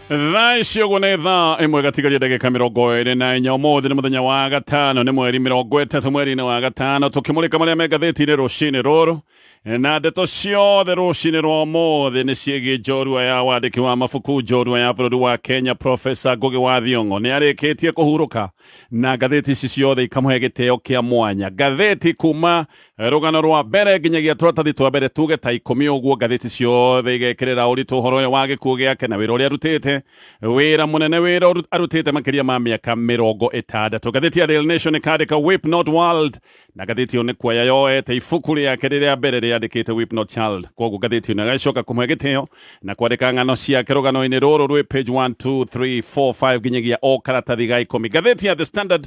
Thaa ici ũguo nĩ thaa 1 gatigaria ndagĩka 24. Ũmũthĩ nĩ mũthenya wa gatano, nĩ mweri 30 mweri-inĩ wa gatano, tũkĩmũrĩka marĩa me ngathĩti-inĩ rũcinĩ rũrũ. Na ndeto ciothe rũcinĩ rwa ũmũthĩ nĩ ciĩgiĩ njorua ya wandĩki wa mabuku, njorua ya bũrũri wa Kenya, Profesa Ngũgĩ wa Thiong'o nĩ arĩkĩtie kũhurũka, na ngathĩti ici ciothe ikamũhe gĩtĩo kĩa mwanya. Ngathĩti kuma rũgano rwa mbere nginyagia tũratathi twa mbere tuge ta 10 ũguo, ngathĩti ciothe igekĩrĩra ũritũ ũhoro ũyũ wa gĩkuũ gĩake na wĩra ũrĩa arutĩte, wĩra mũnene, wĩra arutĩte makĩria ma mĩaka 60. Ngathĩti ya Daily Nation ĩkandĩka "Weep Not World", na ngathĩti ĩyo nĩ kuoya yoete ibuku rĩake rĩrĩa mbere rĩandĩkĩte "Weep Not Child". Koguo ngathĩti ĩno ĩgacoka kũmũhe gĩtĩo na kwandĩka ng'ano ciake rũgano-inĩ rũrũ rwĩ page 1 2 3 4 5 nginyagia o karatathi ga 10. Ngathĩti ya The Standard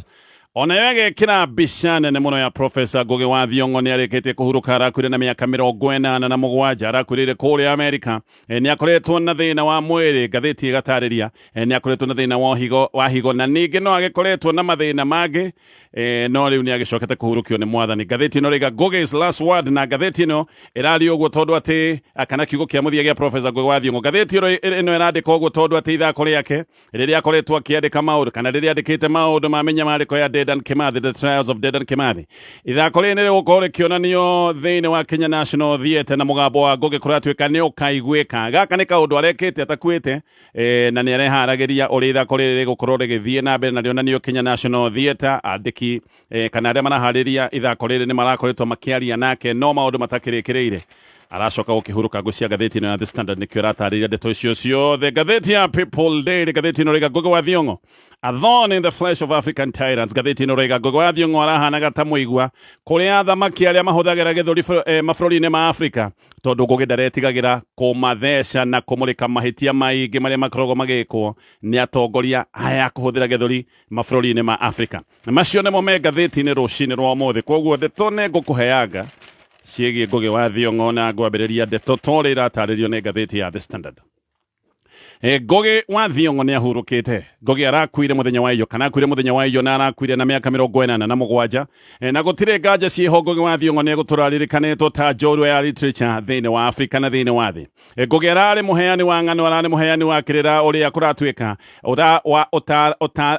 onayo ĩgekĩra mbica nene mũno ya Profesa Ngũgĩ wa Thiong'o. Nĩ arĩkĩtie kũhurũka, arakuire na mĩaka 87, arakuĩrĩire kũrĩa Amerika. Nĩ akoretwo na thĩna wa mwĩrĩ, ngathĩti ĩgatarĩria. Nĩ akoretwo na thĩna wa higo na ningĩ no agĩkoretwo na mathĩna mangĩ, no rĩu nĩ agĩcokete kũhurũkio nĩ mwathani. Ngathĩti ĩno rĩga "Ngũgĩ's last word", na ngathĩti ĩno ĩraria ũguo tondũ atĩ kana kiugo kĩa mũthia gĩa Profesa Ngũgĩ wa Thiong'o. Ngathĩti ĩno ĩrandĩka ũguo tondũ atĩ ithako rĩake rĩrĩa akoretwo akĩandĩka maũndũ, kana rĩrĩa andĩkĩte maũndũ ma mĩnyamarĩko ya Dedan Kimathi, The Trials of Dedan Kimathi, ithako rĩrĩ nĩ rĩgũkorwo rĩkĩonanio thĩinĩ wa Kenya National Theatre, na mũgambo wa Ngũgĩ kũratuĩka nĩ ũkaiguĩka. Gaka nĩ kaũndũ arekĩte atakuĩte, na nĩ areharagĩria ũrĩa ithako rĩrĩ rĩgũkorwo rĩgĩthiĩ na mbere na rĩonanio Kenya National Theatre. Andĩki kana arĩa maraharĩria ithako rĩrĩ nĩ marakoretwo makĩaria nake, no maũndũ matakĩrĩkĩrĩire. Aracoka gũkĩhurũka ngũ cia ngathĩti ĩno ya The Standard nĩkĩo ĩratarĩria ndeto icio ciothe. Ngathĩti ya People Daily, ngathĩti ĩno rĩga "Ngũgĩ wa Thiong'o, a thorn in the flesh of African tyrants". Ngathĩti ĩno rĩga Ngũgĩ wa Thiong'o arahanaga ta mũigua kũrĩ athamaki arĩa mahũthagĩra gĩthũri mabũrũri-inĩ ma Afrika, tondũ Ngũgĩ ndaretigagĩra kũmatheca na kũmũrĩka mahĩtia maingĩ marĩa makoragwo magĩkwo nĩ atongoria aya kũhũthĩra gĩthũri mabũrũri-inĩ ma Afrika. Macio nĩmo me ngathĩti-inĩ rũcinĩ rwa ũmũthĩ. Koguo ndeto nĩ ngũkũheanga ciĩgiĩ Ngũgĩ wa Thiong'o, na ngwambĩrĩria ndeto ta ũrĩa iratarĩrio nĩ ngathĩti ya The Standard. Ngũgĩ wa Thiong'o nĩ ahurũkĩte. Ngũgĩ arakuire mũthenya wa iyo, kana akuire mũthenya wa iyo, na arakuire na mĩaka 87. Na gũtirĩ nganja ciĩho, Ngũgĩ wa Thiong'o nĩ egũtũra aririkanĩtwo ta njorua ya literature thĩinĩ wa Afrika na thĩinĩ wa thĩ. Ngũgĩ ararĩ mũheani wa ng'ano, ararĩ mũheani wa kĩrĩra ũrĩa kũratuĩka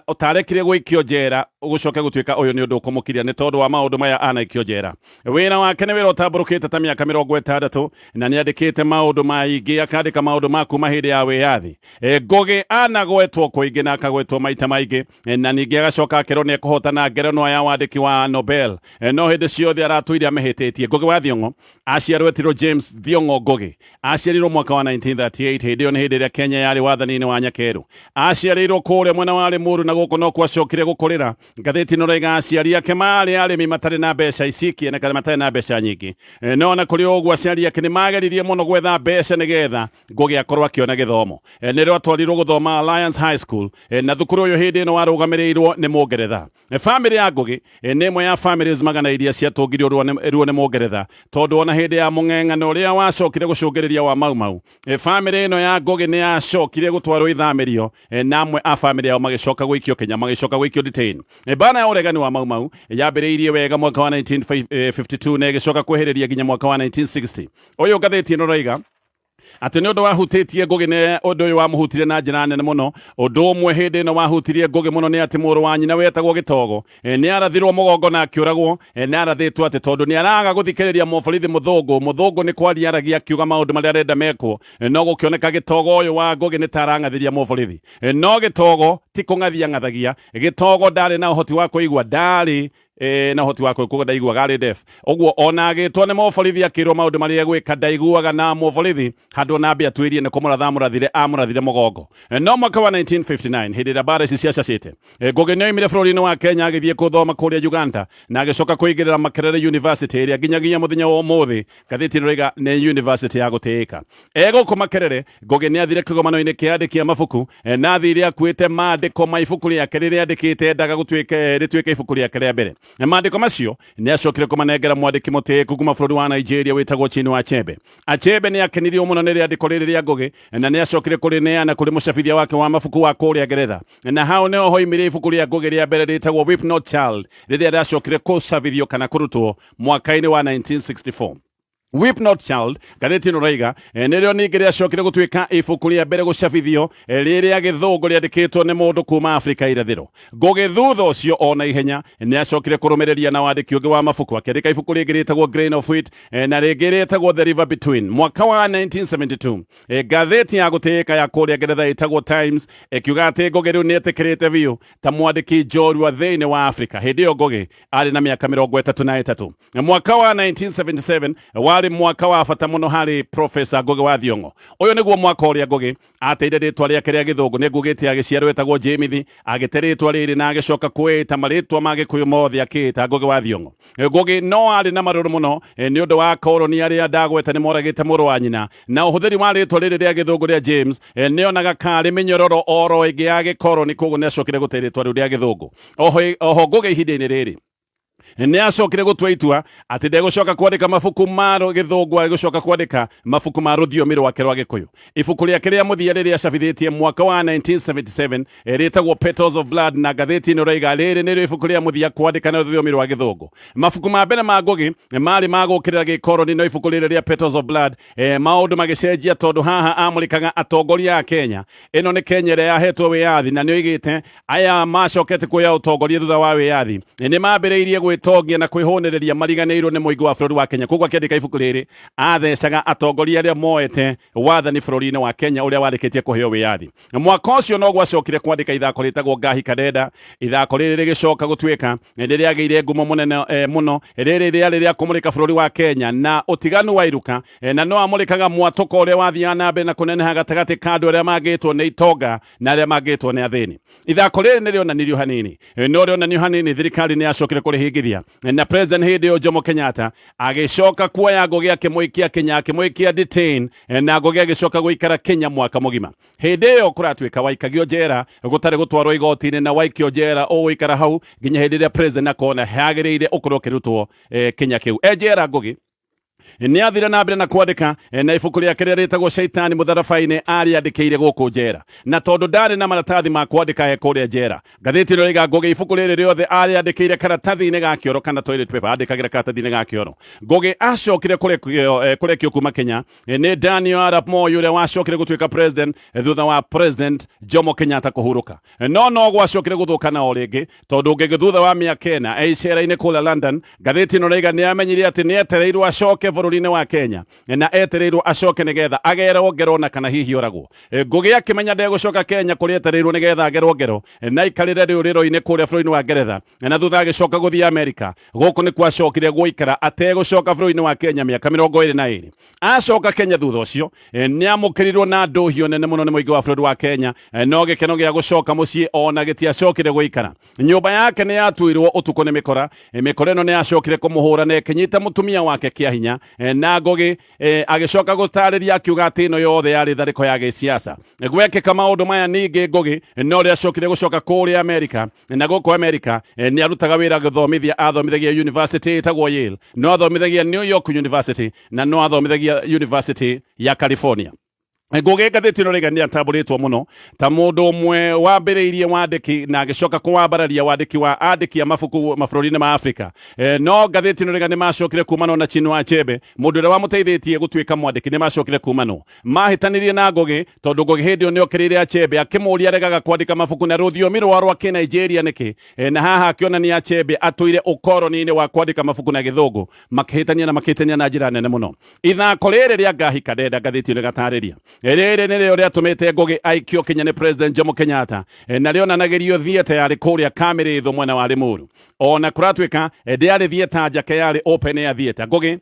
ũtarekire gũikio njera gũcoke gũtuĩka ũyũ nĩ ũndũ ũkũmũkiria nĩ tondũ wa maũndũ maya anaikio njera. Wĩra wake nĩ wĩra ũtambũrũkĩte ta mĩaka 60, na nĩ andĩkĩte maũndũ maingĩ, akandĩka maũndũ ma kuma hĩndĩ ya wĩyathi. Ngũgĩ anagwetwo kũingĩ na akagwetwo maita maingĩ, na ningĩ agacoka akerwo nĩ ekũhotana ngerenwa ya wandĩki wa Nobel, no hĩndĩ ciothe aratũire amĩhĩtĩtie. Ngũgĩ wa Thiong'o aciarwo etirwo James Thiong'o Ngũgĩ. Aciarirwo mwaka wa 1938. Hĩndĩ ĩyo nĩ hĩndĩ ĩrĩa Kenya yarĩ wathani-inĩ wa Nyakerũ. Aciarĩirwo kũrĩa mwena wa Limuru, na gũkũ no kwacokire gũkũrĩra. Ngathĩti ĩno raiga aciari ake marĩ arĩmi matarĩ na mbeca icikiene kana matarĩ na mbeca nyingĩ. No ona kũrĩ o ũguo, aciari ake nĩ mageririe mũno gwetha mbeca nĩgetha Ngũgĩ akorwo akĩona gĩthomo. Nĩrĩo atwarirwo gũthoma Alliance High School, na thukuru ũyũ hĩndĩ ĩno warũgamĩrĩirwo nĩ Mũngeretha. Famĩlĩ ya Ngũgĩ nĩ ĩmwe ya families magana iria ciatũngirio ruo nĩ Mũngeretha, tondũ ona hĩndĩ ya mũng'eng'ano ũrĩa wacokire gũcũngĩrĩria wa Mau Mau, famĩlĩ ĩno ya Ngũgĩ nĩ yacokire gũtwarwo ithamĩrio, na amwe a famĩlĩ yao magĩcoka gũikio Kenya, magĩcoka gũikio detain. Mbara ya ũregani wa Mau Mau yambĩrĩirie wega mwaka wa 1952 na ĩgĩcoka kwĩhĩrĩria nginya mwaka wa 1960. Ũyũ ngathĩti ĩno raiga atĩ nĩ ũndũ wahutĩtie Ngũgĩ, nĩ ũndũ ũyũ wamũhutirie na njĩra nene mũno. Ũndũ ũmwe hĩndĩ ĩno wahutirie Ngũgĩ mũno nĩ atĩ mũrũ wa nyina wetagwo Gĩtogo nĩ arathirwo mũgongo na akĩũragwo. Nĩ arathĩtwo atĩ tondũ nĩ araga gũthikĩrĩria mũborithi mũthũngũ. Mũthũngũ nĩ kwaria aragia akiuga maũndũ marĩa arenda mekwo, no gũkĩoneka Gĩtogo ũyũ wa Ngũgĩ nĩ ta arang'athĩria mũborithi. No Gĩtogo ti kũng'athia ng'athagia. Gĩtogo ndarĩ na ũhoti wa kũigua, ndarĩ na ũhoti wa kũigua, ndaiguaga, arĩ deaf. Ũguo ona agĩtwo nĩ mũborithi akĩrwo maũndũ marĩa egwĩka, ndaiguaga, na mũborithi handũ ona ambe atuĩrie nĩ kũmũratha amũrathire, amũrathire mũgongo. No mwaka wa 1959, hĩndĩ ĩrĩa mbara ici ciacacĩte, Ngũgĩ nĩ oimire bũrũri-inĩ wa Kenya agĩthiĩ gũthoma kũrĩa Uganda, na agĩcoka kũingĩrĩra Makerere University ĩrĩa nginyagia mũthenya wa ũmũthĩ ngathĩti ĩno ĩrauga nĩ university ya gũtĩĩka. Egũkũ Makerere, Ngũgĩ nĩ athire kĩgomano-inĩ kĩa andĩki a mabuku, na athire akuĩte maandĩko ma ibuku rĩake rĩrĩa andĩkĩte endaga gũtuĩke rĩtuĩke ibuku rĩake rĩa mbere. Maandĩko macio nĩ acokire kũmanengera mwandĩki mũtĩĩku kuma bũrũri wa Nigeria wĩtagwo Chinua Achebe. Achebe nĩ akenirio mũno nĩ rĩandĩko rĩrĩ rĩa Ngũgĩ, na nĩ acokire kũrĩneana kũrĩ mũcabithia wake wa mabuku wa kũrĩa Ngeretha, na hau nĩho hoimire ibuku rĩa Ngũgĩ rĩa mbere rĩtagwo Weep Not Child, rĩrĩa rĩacokire kũcabithio kana kũrutwo mwaka-inĩ wa 1964. Weep Not Child, ngathĩti ĩno raiga nĩrĩo ningĩ rĩacokire gũtuĩka ibuku rĩa mbere gũcabithio rĩrĩa gĩthũngũ rĩandĩkĩtwo nĩ mũndũ kuma Afrika irathĩro. Ngũgĩ thutha ũcio o na ihenya nĩ acokire kũrũmĩrĩria na wandĩki ũngĩ wa mabuku, akĩandĩka ibuku rĩngĩ rĩtagwo Grain of Wheat na rĩngĩ rĩtagwo The River Between. Mwaka wa 1972, ngathĩti ya gũtĩĩka ya kũrĩa Ngeretha ĩtagwo Times ĩkiuga atĩ Ngũgĩ rĩu nĩ etĩkĩrĩte biũ ta mwandĩki njorua thĩinĩ wa Afrika. Hĩndĩ ĩyo Ngũgĩ arĩ na mĩaka 33. Mwaka wa 1977 warĩ mwaka wa bata mũno harĩ Profesa Ngũgĩ wa Thiong'o. Ũyũ nĩguo mwaka ũrĩa Ngũgĩ ateire rĩtwa rĩake rĩa gĩthũngũ. Nĩ ngugĩte agĩciarwo etagwo Jemithi, agĩte rĩtwa rĩrĩ na agĩcoka kwĩĩta marĩtwa ma Gĩkũyũ mothe akĩĩta Ngũgĩ wa Thiong'o. Ngũgĩ no arĩ na marũrũ mũno nĩ ũndũ wa akoroni arĩa ndagweta nĩ moragĩte mũrũ wa nyina, na ũhũthĩri wa rĩtwa rĩrĩ rĩa gĩthũngũ rĩa James nĩonaga karĩ mĩnyororo oro ĩngĩ ya gĩkoroni, koguo nĩ acokire gũte rĩtwa rĩu rĩa gĩthũngũ. Oho Ngũgĩ ihinda-inĩ rĩrĩ nĩ acokire gũtua itua atĩ ndegũcoka kwandĩka mabuku ma gĩthũngũ, agĩcoka kwandĩka mabuku ma rũthiomi rwake rwa Gĩkũyũ. Ibuku rĩake rĩa mũthia rĩrĩa acabithĩtie mwaka wa 1977 rĩtagwo Petals of Blood, na ngathĩti ĩno raiga rĩrĩ nĩrĩo ibuku rĩa mũthia kwandĩka na rũthiomi rwa gĩthũngũ. Mabuku ma mbere ma Ngũgĩ marĩ ma gũkĩrĩra gĩkoroni, no ibuku rĩrĩ rĩa Petals of Blood, maũndũ magĩcenjia tondũ haha amũrĩkaga atongoria a Kenya. Ĩno nĩ Kenya ĩrĩa yahetwo wĩyathi, na nĩoigĩte aya macokete kuoya ũtongoria thutha wa wĩyathi nĩ mambĩrĩirie gwĩtongia na kwĩhũnĩrĩria mariganĩirwo nĩ mũingĩ wa bũrũri wa Kenya. Koguo akĩandĩka ibuku rĩrĩ athecaga atongoria arĩa moete wathani bũrũri-inĩ wa Kenya ũrĩa warĩkĩtie kũheo wĩyathi. Mwaka ũcio no gwacokire kwandĩka ithako rĩtagwo Ngahi Kadenda. Ithako rĩrĩ rĩgĩcoka gũtuĩka nĩ rĩagĩire ngumo mũnene mũno. Rĩrĩ rĩarĩ rĩa kũmũrĩka bũrũri wa Kenya na ũtiganu wa iruka, na no amũrĩkaga mwatũko ũrĩa wathiaga na mbere na kũneneha gatagatĩ ka andũ arĩa mangĩtwo nĩ itonga na arĩa mangĩtwo nĩ athĩni. Ithako rĩrĩ nĩ rĩonanirio hanini, no rĩonanio hanini thirikari nĩ yacokire kũrĩhingithia, na president hĩndĩ ĩyo Jomo Kenyatta agĩcoka kuoya Ngũgĩ akĩmũikia Kenya, akĩmũikia detain, na Ngũgĩ agĩcoka gũikara Kenya mwaka mũgima. Hĩndĩ ĩyo kũratuĩka waikagio njera gũtarĩ gũtwarwo igoti-inĩ, na waikio njera ũgũikara hau nginya hĩndĩ ĩrĩa president akona hagĩrĩire ũkorwo ũkĩrutwo Kenya kĩu. E njera Ngũgĩ nĩ athire na mbere na kwandĩka, na ibuku rĩake rĩrĩa rĩtagwo Shaitani Mũtharaba-inĩ arĩandĩkĩire gũkũ njera, na tondũ ndarĩ na maratathi ma kwandĩka e kũrĩa njera, ngathĩti ĩno ĩraiga Ngũgĩ ibuku rĩrĩ rĩothe arĩandĩkĩire karatathi-inĩ ga kĩoro kana toilet paper, andĩkagĩra karatathi-inĩ ga kĩoro. Ngũgĩ acokire kũrekio kuma Kenya nĩ Daniel Arap Moi ũrĩa wacokire gũtuĩka president thutha wa President Jomo Kenyatta kũhurũka. No gwacokire gũthũkana o rĩngĩ tondũ Ngũgĩ thutha wa mĩaka 4 e icera-inĩ kũrĩa London, ngathĩti ĩno raiga nĩ amenyire atĩ nĩ etereirwo acoke bũrũri-inĩ wa Kenya, na etereirwo acoke nĩgetha agerwo ngero na kana hihi oragwo. Ngũgĩ akĩmenya ndegũcoka Kenya kũrĩa etereirwo nĩgetha agerwo ngero na aikarĩre rĩũrĩro-inĩ kũrĩa bũrũri-inĩ wa Ngeretha, na thutha agĩcoka gũthiĩ Amerika. Gũkũ nĩkuo acokire gũikara ategũcoka bũrũri-inĩ wa Kenya mĩaka 22. Acoka Kenya thutha ũcio nĩ amũkĩrirwo na ndũhio nene mũno nĩ mũingĩ wa bũrũri wa Kenya, no gĩkeno gĩa gũcoka mũciĩ ona gĩtiacokire gũikara. Nyũmba yake nĩ yatuirwo ũtukũ nĩ mĩkora. Mĩkora ĩno nĩ yacokire kũmũhũra na ĩkĩnyita mũtumia wake kĩa hinya, na Ngũgĩ agĩcoka gũtarĩria akiuga atĩ ĩno yothe yarĩ tharĩko ya gĩsiasa. Gwekĩka maũndũ maya ningĩ Ngũgĩ no rĩacokire gũcoka kũrĩa Amerika, na gũkũ Amerika nĩ arutaga wĩra gũthomithia, athomithagia university ĩtagwo Yale, no athomithagia New York University, na no athomithagia University ya California. Ngũgĩ ngathĩti ĩno rĩga nĩ atambũrĩtwo mũno ta mũndũ ũmwe wambĩrĩirie wandĩki na agĩcoka kũwambararia wandĩki wa andĩki a mabuku mabũrũri-inĩ ma Afrika. No ngathĩti ĩno rĩga nĩ macokire kumanwo na Chinua Achebe, mũndũ ũrĩa wamũteithĩtie gũtuĩka mwandĩki, nĩ macokire kumanwo mahĩtanirie na Ngũgĩ tondũ Ngũgĩ hĩndĩ ĩyo nĩ okĩrĩire Achebe akĩmũria aregaga kwandĩka mabuku na rũthiomi rwao rwa Kĩnigeria nĩkĩ, na haha akĩonania Achebe atũire ũkoroni-inĩ wa kwandĩka mabuku na gĩthũngũ. Makĩhĩtania na makĩhĩtania na njĩra nene mũno. Ithako rĩrĩ rĩa Ngahi Kadenda, ngathĩti ĩno ĩgatarĩria, rĩrĩ nĩrĩo rĩatũmĩte Ngũgĩ aikio Kenya nĩ President Jomo Kenyatta, na rĩonanagĩrio theatre yarĩ kũrĩa Kamĩrĩthũ mwena wa Limuru. Ona kũratuĩka ndĩarĩ theatre njake, yarĩ open air theatre. Ngũgĩ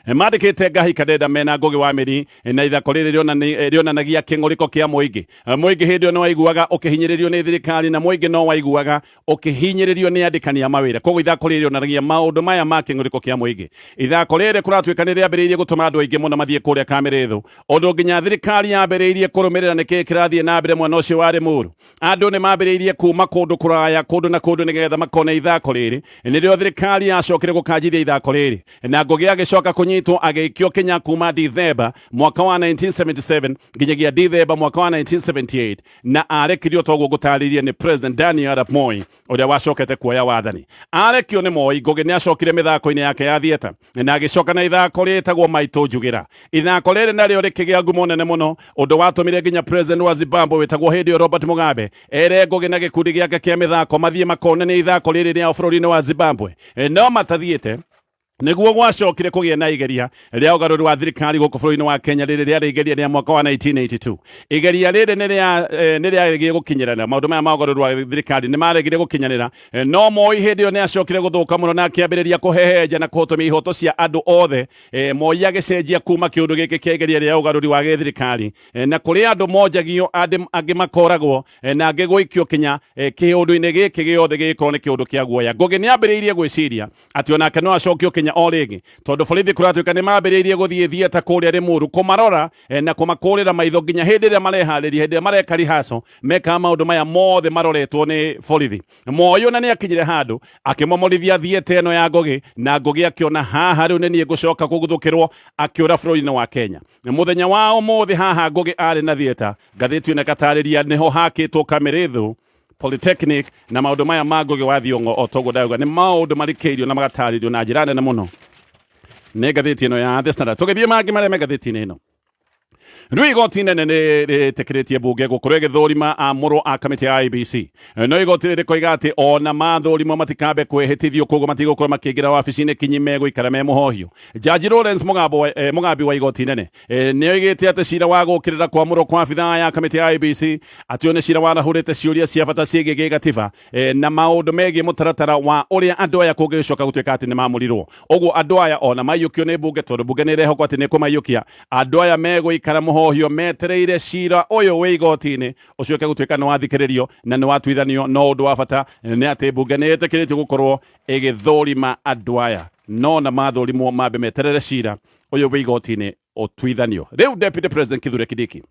mandĩkĩte Ngahi Kadenda mena Ngũgĩ wa Mĩri, na ithako rĩrĩ rĩonanagia kĩng'ũrĩko kĩa mũingĩ. Mũingĩ hĩndĩ ĩyo nĩ waiguaga ũkĩhinyĩrĩrio nĩ thirikari, na mũingĩ no waiguaga ũkĩhinyĩrĩrio nĩ andĩkani a mawĩra. Koguo ithako rĩrĩ rĩonanagia maũndũ maya ma kĩng'ũrĩko kĩa mũingĩ. Ithako rĩrĩ kũratuĩka nĩ rĩambĩrĩirie gũtũma andũ aingĩ mũno mathiĩ kũrĩa Kamĩrĩthũ, ũndũ nginya thirikari yambĩrĩirie kũrũmĩrĩra nĩkĩĩ kĩrathiĩ na mbere mwena ũcio wa Limuru. Andũ nĩ mambĩrĩirie kuma kũndũ kũraya, kũndũ na kũndũ nĩgetha makone ithako rĩrĩ. Nĩrĩo thirikari yacokire gũkanjithia ithako rĩrĩ, na Ngũgĩ agĩcoka kũnyitwo. kũnyitwo agĩikio Kenya kuma Dithemba mwaka wa 1977 nginyagia Dithemba mwaka wa 1978, na arekirio toguo ngũtarĩirie nĩ President Daniel Arap Moi ũrĩa wacokete kuoya wathani. Arekio nĩ Moi, Ngũgĩ nĩ acokire mĩthako-inĩ yake ya theatre na agĩcoka na ithako rĩtagwo Maitũ Njugĩra. Ithako rĩrĩ narĩo rĩkĩgĩa ngumo nene mũno, ũndũ watũmire nginya President wa Zimbabwe wĩtagwo hĩndĩ ĩyo Robert Mugabe ere Ngũgĩ na gĩkundi gĩake kĩa mĩthako mathiĩ makonanie ithako rĩrĩ rĩao bũrũri-inĩ wa Zimbabwe. No matathiĩte nĩguo gwacokire kũgĩa na igeria rĩa ũgarũri wa thirikari gũkũ bũrũri-inĩ wa Kenya. Rĩrĩ rĩarĩ igeria rĩa mwaka wa 1982. Igeria rĩrĩ nĩ rĩaregire gũkinyĩrana. Maũndũ maya ma ũgarũri wa thirikari nĩ maregire gũkinyanĩra, no Moi hĩndĩ ĩyo nĩ acokire gũthũka mũno na akĩambĩrĩria kũhehenja na kũhotomia ihoto cia andũ othe. Moi agĩcenjia kuma kĩũndũ gĩkĩ kĩa igeria rĩa ũgarũri wa gĩthirikari, na kũrĩ andũ monjagio, angĩ makoragwo, na angĩ gũikio kinya kĩũndũ-inĩ gĩkĩ gĩothe gĩgĩkorwo nĩ kĩũndũ kĩa guoya. Ngũgĩ nĩ ambĩrĩirie gwĩciria atĩ onake no acokio Kenya o rĩngĩ, tondũ borithi kũratuĩka nĩ mambĩrĩirie gũthiĩ thieta kũrĩa Limuru kũmarora, na kũmakũrĩra maitho nginya hĩndĩ ĩrĩa mareharĩria, hĩndĩ ĩrĩa mareka rehearsal, mekaga maũndũ maya mothe maroretwo nĩ borithi. Moi ona nĩ akinyire handũ akĩmomorithia thieta ĩno ya Ngũgĩ, na Ngũgĩ akĩona haha rĩu nĩ niĩ ngũcoka kũguthũkĩrwo, akĩũra bũrũri-inĩ wa Kenya. Mũthenya wa ũmũthĩ haha Ngũgĩ arĩ na thieta, ngathĩti ĩno ĩgatarĩria nĩho hakĩtwo Kamĩrĩthũ Polytechnic, na maũndũ maya ma Ngũgĩ wa Thiong'o o toguo ndauga nĩ maũndũ marikĩirio na magatarĩrio na njĩra nene mũno nĩ ngathĩti ĩno ya The Standard. Tũgĩthiĩ mangĩ marĩa me ngathĩti-inĩ ĩno. Rĩu igoti nene nĩ rĩtĩkĩrĩtie mbunge gũkorwo ĩgĩthũrima amũrwo a kamĩtĩ ya IEBC. No igoti rĩrĩ rĩkoiga atĩ ona mathũrimwo matikambe kwĩhĩtithio, koguo matigũkorwo makĩingĩra wabici-inĩ kinyi, megũikara me mũhohio. Jaji Lawrence Mugambi wa igoti nene nĩ oigĩte atĩ cira wa gũkĩrĩra kwamũrwo kwa abithaa ya kamĩtĩ ya IEBC atĩ ũyũ nĩ cira warahũrĩte ciũria cia bata ciĩgiĩ gĩgatiba, na maũndũ megiĩ mũtaratara wa ũrĩa andũ aya kũngĩgĩcoka gũtuĩka atĩ nĩ mamũrirwo. Ũguo andũ aya ona maiyũkio nĩ mbunge, tondũ mbunge nĩ ĩrehokwo atĩ nĩ kũmaiyũkia, andũ aya megũikara mũhohio metereire cira ũyũ wĩ igoti-inĩ ũcoke gũtuĩka nĩ wathikĩrĩrio na nĩ watuithanio. No ũndũ wa bata nĩ atĩ mbunge nĩ ĩtĩkĩrĩtio gũkorwo ĩgĩthũrima andũ aya, no na mathũrimwo mambe meterere cira ũyũ wĩ igoti-inĩ ũtuithanio. Rĩu Deputy President Kithure Kindiki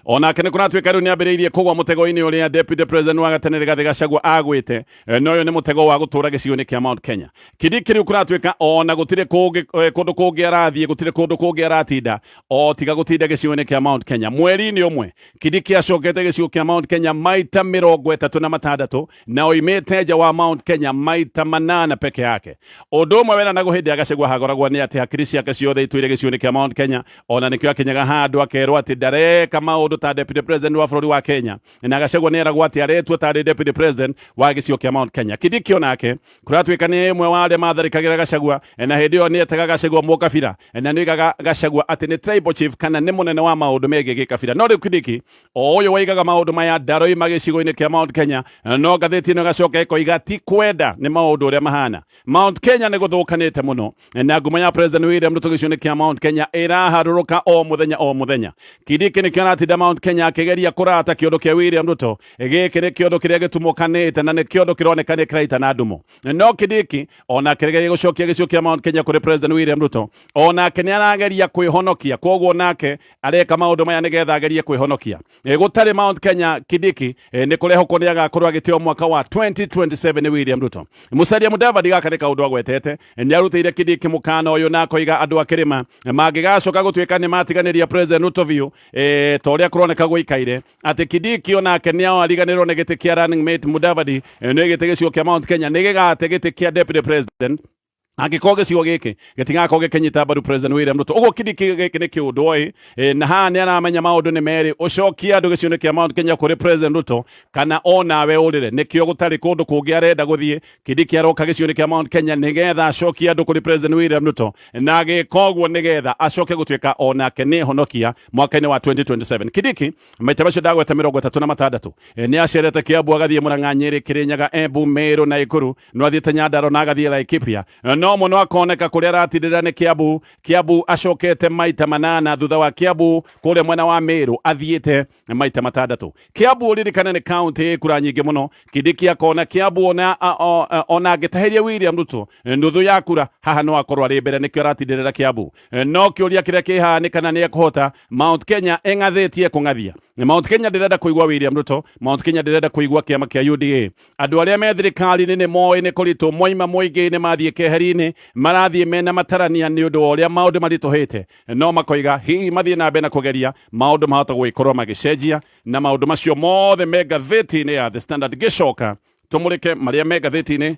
onake nĩ kũratuĩka rĩu nĩ ambĩrĩirie kũgwa mũtego-inĩ ũrĩa Deputy President wa gatene Rigathĩ Gachagua agwĩte, no ũyũ nĩ mũtego wa gũtũra gĩcigo-inĩ kĩa Mount Kenya. Kindiki rĩu kũratuĩka ona gũtirĩ kũndũ kũngĩ arathiĩ, gũtirĩ kũndũ kũngĩ aratinda o tiga gũtinda gĩcigo-inĩ kĩa Mount Kenya. Mweri-inĩ ũmwe Kindiki acokete gĩcigo kĩa Mount Kenya maita 36 na oimĩte nja wa Mount Kenya maita 8 peke yake. Ũndũ ũmwe weranagwo hĩndĩ ya Gachagua hagoragwo nĩ atĩ hakiri ciake ciothe itũire gĩcigo-inĩ kĩa Mount Kenya, ona nĩkĩo akinyaga handũ akerwo atĩ ndareka maũndũ ta Deputy President wa bũrũri wa Kenya, na Gachagua nĩ eragwo atĩ aretua tarĩ Deputy President wa gĩcigo kĩa Mount Kenya. Kindiki onake kũratuĩka nĩ ĩmwe wa arĩa matharĩkagĩra Gachagua, na hĩndĩ ĩyo nĩ etaga Gachagua mũkabira, na nĩ oigaga Gachagua atĩ nĩ tribal chief kana nĩ mũnene wa maũndũ megiĩ gĩkabira. No rĩu Kindiki o ũyũ waigaga maũndũ maya ndaroima gĩcigo-inĩ kĩa Mount Kenya, no ngathĩti ĩno ĩgacoka ĩkoiga ti kwenda nĩ maũndũ ũrĩa mahana. Mount Kenya nĩ gũthũkanĩte mũno, na ngumo ya President William Ruto gĩcigo-inĩ kĩa Mount Kenya ĩraharũrũka o mũthenya o mũthenya. Kindiki nĩkĩo aratinda Mount Kenya akĩgeria kũrata kĩũndũ kĩa William Ruto. Gĩkĩ nĩ kĩũndũ kĩrĩa gĩtumũkanĩte na nĩ kĩũndũ kĩroneka nĩ kĩraita na ndumo. No Kindiki onake rĩgeria gũcokia gĩcigo kĩa Mount Kenya kũrĩ President William Ruto, onake nĩ arageria kwĩhonokia, koguo nake areka maũndũ maya nĩgetha agerie kwĩhonokia. Gũtarĩ Mount Kenya, Kindiki nĩ kũrehokwo nĩ agakorwo agĩtĩo mwaka wa 2027 nĩ William Ruto. Musalia Mudavadi gaka nĩ kaũndũ agwetete, nĩ arutĩire Kindiki mũkana ũyũ na akoiga andũ a kĩrĩma mangĩgacoka gũtuĩka nĩ matiganĩria President Ruto biũ, ta ũrĩa kũroneka gũikaire, atĩ Kindiki onake nĩ ariganĩrwo nĩ gĩtĩ kĩa running mate Mudavadi, nĩ gĩtĩ gĩcigo kĩa Mount Kenya nĩ gĩgate gĩtĩ kĩa Deputy President angĩkorwo gĩcigo gĩkĩ gĩtigakorwo gĩkĩnyita mbaru President William Ruto. Ũguo Kindiki gĩkĩ nĩ kĩũndũ oĩ, na haha nĩ aramenya maũndũ nĩ merĩ, ũcokie andũ gĩcigo-inĩ kĩa Mount Kenya kũrĩ President Ruto kana onawe ũrĩre. Nĩkĩo gũtarĩ kũndũ kũngĩ arenda gũthiĩ. Kindiki aroka gĩcigo-inĩ kĩa Mount Kenya nĩgetha acokie andũ kũrĩ President William Ruto, na agĩka ũguo nĩgetha acoke gũtuĩka onake nĩ honokia mwaka-inĩ wa 2027. Kindiki maita macio ndagweta 36 nĩ acerete Kiambu, agathiĩ Murang'a, Nyĩrĩ, Kĩrĩnyaga, Embu, Meru na Nakuru, no athiĩte Nyandarua na agathiĩ Laikipia, no mũno akoneka kũrĩa aratindĩrĩra nĩ Kiambu. Kiambu acokete maita 8, thutha wa Kiambu kũrĩa mwena wa Meru athiĩte maita 6. Kiambu ũririkane nĩ kaunti ĩ kura nyingĩ mũno. Kindiki akona Kiambu ona angĩtahĩria William Ruto nuthu ya kura haha no akorwo arĩ mbere, nĩkĩo aratindĩrĩra Kiambu. No kĩũria kĩrĩa kĩ haha nĩ kana nĩ ekũhota. Mount Kenya ĩng'athĩtie kũng'athia. Mount Kenya ndĩrenda kũigua William Ruto, Mount Kenya ndĩrenda kũigua kĩama kĩa UDA. Andũ arĩa me thirikari-inĩ nĩ moĩ nĩ kũritũ, moima mũingĩ-inĩ mathiĩ keheri-inĩ, marathiĩ mena matarania nĩ ũndũ wa ũrĩa maũndũ maritũhĩte, no makoiga hihi mathiĩ na mbere na kũgeria maũndũ mahota gũgĩkorwo magĩcenjia, na maũndũ macio mothe me ngathĩti-inĩ ya The Standard. Ngĩcoka tũmũrĩke marĩa me ngathĩti-inĩ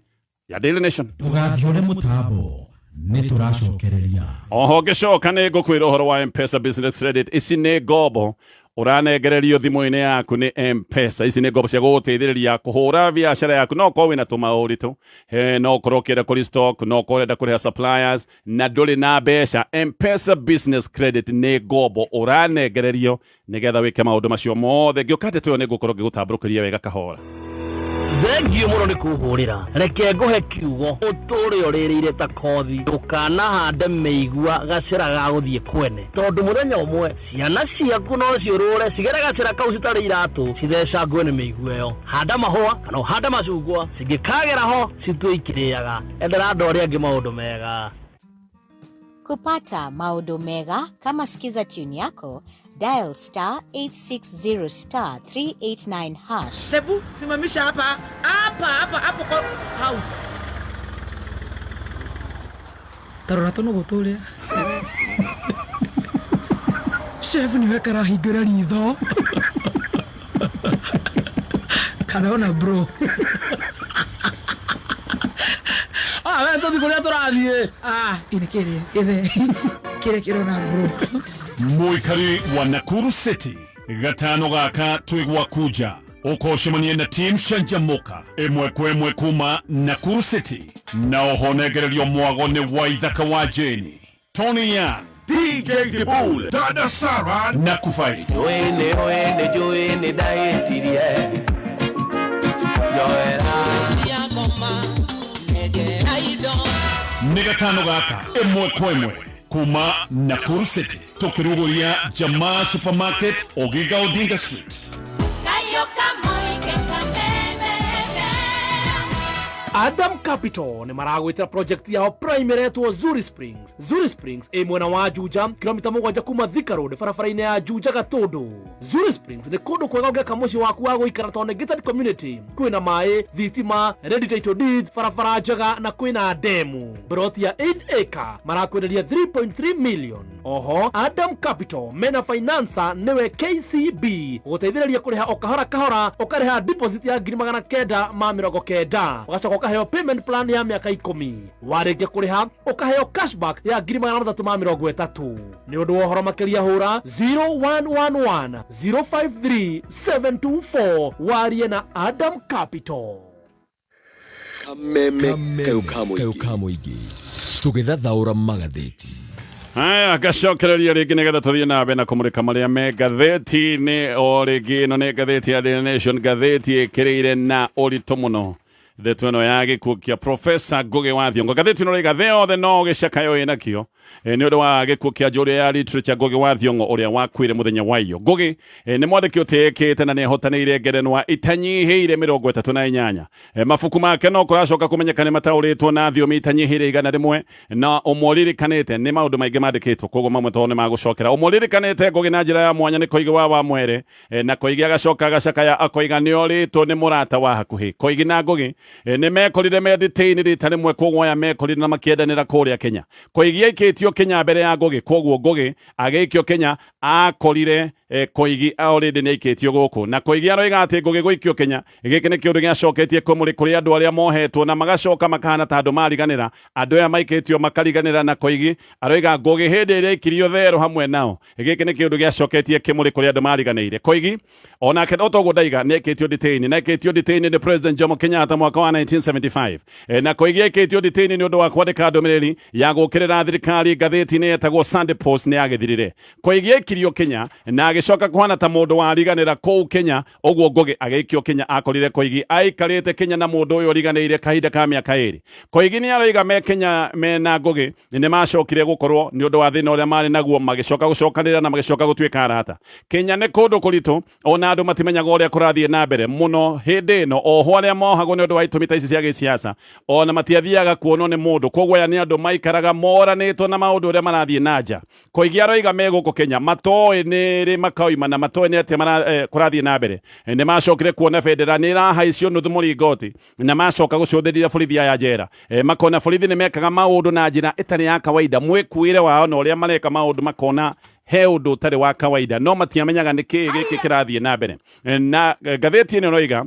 ya Daily Nation. Ndũgathiore mũtambo nĩ tũracokereria. Oho ngĩcoka nĩ ngũkwĩra ũhoro wa M-Pesa Business Credit. Ici nĩ ngombo ũranengererio thimũ-inĩ yaku nĩ M-Pesa. Ici nĩ ngombo cia gũgũteithĩrĩria kũhũra biacara yaku. No ũkorwo wĩna tũmaũritũ, no ũkorwo ũkĩenda kũ restock, no ũkorwo ũrenda kũrĩha suppliers na ndũrĩ na mbeca. M-Pesa Business Credit nĩ ngombo ũranengererio nĩgetha wĩke maũndũ macio mothe. Ngĩũka ndeto ĩyo nĩ ngũkorwo ngĩgũtambũrũkĩria wega kahora. Thengiũ mũno nĩ kũhũrĩra. Reke ngũhe kiugo ũtũre ũrĩrĩire ta kothi. Ndũkanahande mĩigua gacĩra ga gũthiĩ kwene, tondũ mũthenya ũmwe ciana ciaku no ciũrũre cigere gacĩra kau citarĩ iratũ cithecangwe nĩ mĩigua ĩyo. Handa mahũa kana ũhande macungwa, cingĩkagera ho citue ikĩrĩaga. Endera andũ arĩa angĩ maũndũ mega. Kupata maodo mega kama Skiza tune yako, dial star 860 star 389 hash. Tebu, simamisha hapa hapa hapa hapo kwa hau. Tarora tũnũgũ tũrĩa. Chef niwe karahingũra ritho. Karona bro. Ah, we tũthi kũrĩa tũrathiĩ. Ah, ini kĩrĩa gĩthe kĩrĩa kĩrona bro. Mũikari wa Nakuru City, gatano gaka twĩ gwaku nja, ũkocemania na team Canjamuka ĩmwe kwa ĩmwe kuma Nakuru City, na oho nengererio mwago nĩ Waithaka wa Jane, Tony Young, DJ Dibul, Dada Sarah na Kufai. Joene oene joene daetirie Joera. Nĩ gatano gaka ĩmwe kwa ĩmwe kuma Nakuru City, tũkĩrugũria Jamaa Supermarket, Oginga Odinga Street. Adam Capital nĩ maragwĩtĩra project yao prime ĩretwo Zuri Springs. Zuri Springs ĩ mwena wa Juja, kilomita 7 kuma Thika Road, barabara-inĩ ya Juja Gatũndũ. Zuri Springs nĩ kũndũ kwega ũngĩaka mũciĩ waku wa gũikara tondũ nĩ gated community. Kwĩna maĩ, thitima, ready title deeds, barabara njega na kwĩna demu. Broti ya 8 acre marakwenderia 3.3 million. Oho Adam Capital mena financer nĩwe KCB gũteithĩrĩria kũrĩha o kahora kahora, ũkarĩha deposit ya 990,000, ũgacoka ũkaheo payment plan ya mĩaka 10. Warĩkia kũrĩha ũkaheo cashback ya 330,000. Nĩ ũndũ wa ũhoro makĩria hũra 0111 053 724 warie na Adam Capital. Kameme kayũ ka mũingĩ tũgĩthathaũra magathĩti. Haya, ngacokereria rĩngĩ nĩgetha tũthiĩ na mbere na kũmũrĩka marĩa me ngathĩti-inĩ. O rĩngĩ ĩno nĩ ngathĩti ya Daily Nation, ngathĩti ĩkĩrĩire na ũritũ mũno ndeto ĩno ya gĩkuũ kĩa Professor Ngugi wa Thiong'o. Ngathĩti ĩno rĩga thĩ yothe no gĩcakayo ĩnakĩo nĩ ũndũ wa gĩkuũ kĩa njũrĩa ya literature Ngugi wa Thiong'o ũrĩa wakuire mũthenya wa iyo. Ngugi nĩ mwandĩki ũtĩĩkĩte na nĩ ahotanĩire ngerenwa itanyihĩire 38. Mabuku make no kũracoka kũmenyeka nĩ mataũrĩtwo na thiomi itanyihĩire 100, na ũmwe ũririkanĩte nĩ maũndũ maingĩ mandĩkĩtwo, koguo mamwe tondũ nĩ magũcokera. Ũmwe ũririkanĩte Ngugi na njĩra ya mwanya nĩ Koigi wa Wamwere, na Koigi agacoka agacakaya akoiga nĩ orĩtwo nĩ mũrata wa hakuhĩ. Koigi na Ngugi nĩ mekorire me detained rita rĩmwe, koguo aya mekorire na makĩendanĩra kũrĩa Kenya. Koigi aikĩtio Kenya mbere ya Ngugi, koguo Ngugi agĩikio Kenya akorire Koigi already nĩ aikĩtio gũkũ, na Koigi aroiga atĩ Ngugi gũikio Kenya gĩkĩ nĩ kĩũndũ gĩacoketie kũmũrĩ kũrĩ andũ arĩa mohetwo na magacoka makahana ta andũ mariganĩra. Andũ aya maikĩtio makariganĩra, na Koigi aroiga Ngugi hĩndĩ ĩrĩa aikirio therũ hamwe nao gĩkĩ nĩ kĩũndũ gĩacoketie kĩmũrĩ kũrĩ andũ mariganĩire. Koigi onake o toguo ndaiga nĩ aikĩtio detain, na aikĩtio detain nĩ President Jomo Kenyatta mwaka wa 1975, na Koigi aikĩtio detain nĩ ũndũ wa kwandĩka ndũmĩrĩri ya gũkĩrĩra thirikari ngathĩti-inĩ yetagwo Sunday Post nĩ yagĩthirire. Koigi aikirio Kenya na agĩcoka kũhana ta mũndũ wariganĩra kũu Kenya. Ũguo Ngugi agĩikio Kenya akorire Koigi aikarĩte Kenya na mũndũ ũyũ ũriganĩire kahinda ka mĩaka 2. Koigi nĩ aroiga me Kenya mena Ngugi nĩ macokire gũkorwo nĩ ũndũ wa thĩna ũrĩa marĩ naguo, magĩcoka gũcokanĩrĩra na magĩcoka gũtuĩka arata. Kenya nĩ kũndũ kũritũ, ona andũ matimenyaga ũrĩa kũrathiĩ na mbere mũno hĩndĩ ĩno. Oho arĩa mohagwo nĩ ũndũ wa wa itũmi ta ici cia gĩsiasa, ona matiathiaga kuonwo nĩ mũndũ. Koguo aya nĩ andũ maikaraga moranĩtwo na maũndũ ũrĩa marathiĩ na nja. Koigi aroiga me gũkũ Kenya matoĩ nĩ rĩ makauma na matoĩ nĩ atĩa kũrathiĩ na mbere. Nĩ macokire kuona bendera nĩ ĩrahaicio nuthu mũringoti na macoka gũcũthĩrĩria borithi aya njera. Makona borithi nĩ mekaga maũndũ na njĩra ĩtarĩ ya kawaida, mwĩkuĩre wao na ũrĩa mareka maũndũ makona he ũndũ ũtarĩ wa kawaida, no matiamenyaga nĩ kĩĩ gĩkĩ kĩrathiĩ na mbere. Na ngathĩti ĩno ĩroiga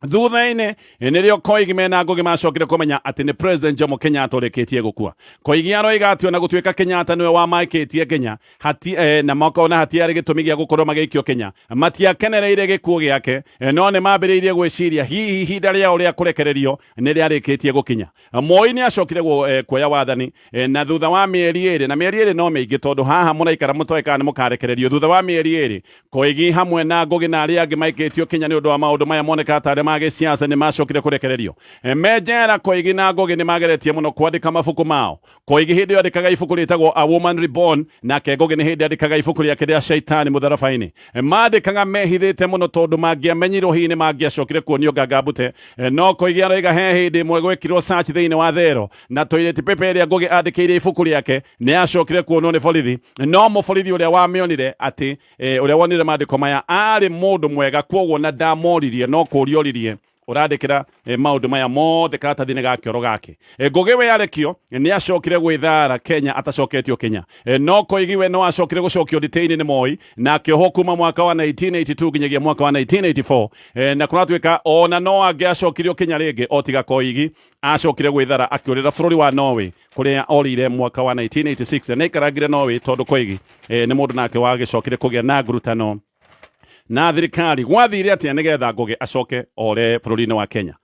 thutha-inĩ nĩrĩo Koigi mena Ngugi macokire kũmenya atĩ nĩ President Jomo Kenyatta ũrĩkĩtie gũkua. Koigi aroiga atĩ ona gũtuĩka Kenyatta nĩwe wamaikĩtie Kenya hati, na makona hatiarĩ gĩtũmi gĩa gũkorwo magĩikio Kenya, matiakenereire gĩkuũ gĩake, no nĩ mambĩrĩirie gwĩciria hihi ihinda rĩao rĩa kũrekererio nĩ rĩarĩkĩtie gũkinya. Moi nĩ acokire kuoya wathani, na thutha wa mĩeri ĩrĩ, na mĩeri ĩrĩ no mĩingĩ tondũ haha mũraikara mũtoĩ kana nĩ mũkarekererio. Thutha wa mĩeri ĩrĩ Koigi hamwe na Ngugi na arĩa angĩ maikĩtio Kenya nĩ ũndũ wa maũndũ maya monekaga tarĩ ma gĩsiasa nĩ macokire kũrekererio. Me njera Koigi na Ngugi nĩ mageretie mũno kwandĩka mabuku mao. Koigi hĩndĩ ĩyo andĩkaga ibuku rĩtagwo A Woman Reborn, nake Ngugi nĩ hĩndĩ andĩkaga ibuku rĩake rĩa Shaitani mũtharaba-inĩ. Mandĩkaga mehithĩte mũno tondũ mangĩamenyirwo hihi nĩ mangĩacokire kuonio ngangambute. No Koigi aroiga he hĩndĩ ĩmwe gwekirwo search thĩinĩ wa thero na toilet paper ĩrĩa Ngugi andĩkĩire ibuku rĩake nĩ acokire kuonwo nĩ borithi, no mũborithi ũrĩa wamĩonire atĩ ũrĩa wonire maandĩko maya arĩ mũndũ mwega, kwoguo na ndamoririe no kũria oririe ũrandĩkĩra maũndũ maya mothe karatathi-inĩ ga kĩoro gake. Ngugi we arekio nĩ acokire gwĩthara Kenya atacoketio Kenya. No Koigi we no acokire gũcokio nditĩ-inĩ nĩ Moi na akĩohwo kuma mwaka wa 1982 nginyagia mwaka wa 1984. Na kũratuĩka ona no angĩacokirio Kenya rĩngĩ o tiga Koigi acokire gwĩthara akĩũrĩra bũrũri wa Norway kũrĩa orĩire mwaka wa 1986. Na aikarangire Norway tondũ Koigi nĩ mũndũ nake wagĩcokire kũgĩa na ngurutano na thirikari. Gwathire atĩa nĩgetha Ngugi acoke ore bũrũri-inĩ wa Kenya?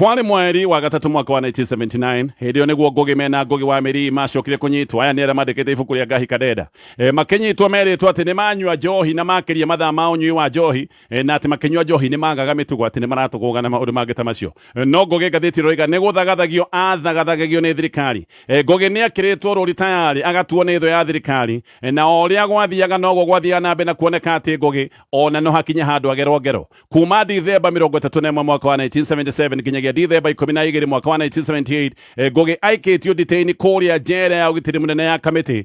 Kwarĩ mweri wa gatatũ mwaka wa 1979, hĩndĩ ĩyo nĩguo Ngugi mena Ngugi wa Mĩrii macokire kũnyitwo. Aya nĩ arĩa mandĩkĩte ibuku rĩa Ngahi Kadenda. Makĩnyitwo merĩtwo atĩ nĩ manyua njohi na makĩria mathaa ma ũnyui wa njohi, na atĩ makĩnyua njohi nĩ magaga mĩtugo atĩ nĩ maratũgũga na maũndũ mangĩ ta macio. No Ngugi ngathĩti ĩroiga nĩ gũthagathagio athagathagio nĩ thirikari. Ngugi nĩ akĩrĩtwo rũri tayarĩ agatuo nĩ thũ ya thirikari, na o ũrĩa gwathiaga noguo gwathiaga na mbere na kuoneka atĩ Ngugi ona no hakinye handũ agerwo ngero. Kuma Dithemba 31 mwaka wa 1977 nginyagia Dithemba 12 mwaka wa 1978, Ngugi aikĩtio nditĩ-inĩ kũrĩa njera ya ũgitĩri mũnene ya Kamĩtĩ,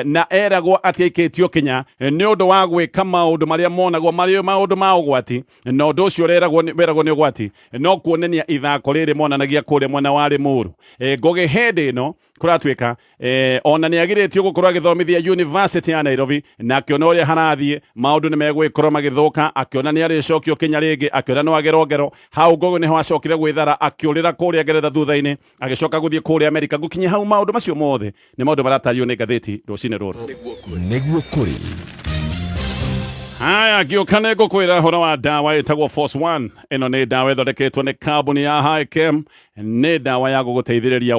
na eragwo atĩ aikĩtio Kenya nĩ ũndũ wa gwĩka maũndũ marĩa monagwo marĩ maũndũ ma ũgwati, na ũndũ ũcio weragwo nĩ ũgwati no kuonania ithako rĩrĩ monanagia kũrĩa mwena wa Limuru. Ngugi hĩndĩ ĩno kũratuĩka ona nĩ agirĩtio gũkorwo agĩthomithia University ya Nairobi, na akĩona ũrĩa harathiĩ maũndũ nĩ megũgĩkorwo magĩthũka, akĩona nĩ arĩcokio Kenya rĩngĩ, akĩona no agerwo ngero. Hau Ngugi nĩho acokire gwĩthara akĩũrĩra kũrĩa Ngeretha, thutha-inĩ agĩcoka gũthiĩ kũrĩa Amerika. Gũkinya hau maũndũ macio mothe nĩ maũndũ maratario nĩ ngathĩti rũcinĩ rũrũ. Nĩguo kũrĩ. Haya, ngĩũka nĩ ngũkwĩra ũhoro wa ndawa ĩtagwo Force One. Ĩno nĩ ndawa ĩthondeketwo nĩ kambuni ya Hichem, nĩ ndawa ya gũgũteithĩrĩria.